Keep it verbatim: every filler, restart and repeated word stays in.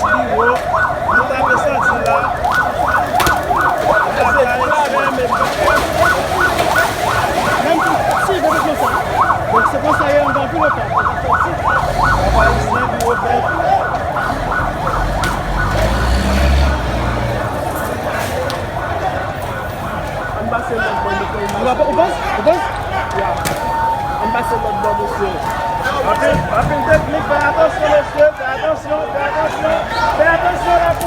Pi wo, nou ta vle santi la. Bagay fèmen. Menm si, si, konsa. Donk, se konsa, yo, ann anpil otan. Papa Ayisyen, pi wo, bèl. Ann pase lòt bò, mesye. Ou pa, ou panse? Ou panse? Ya. Ann pase lòt bò, mesye. Anpil, anpil teknik, fè atansyon, mesye, fè atansyon, fè atansyon, fè atansyon la.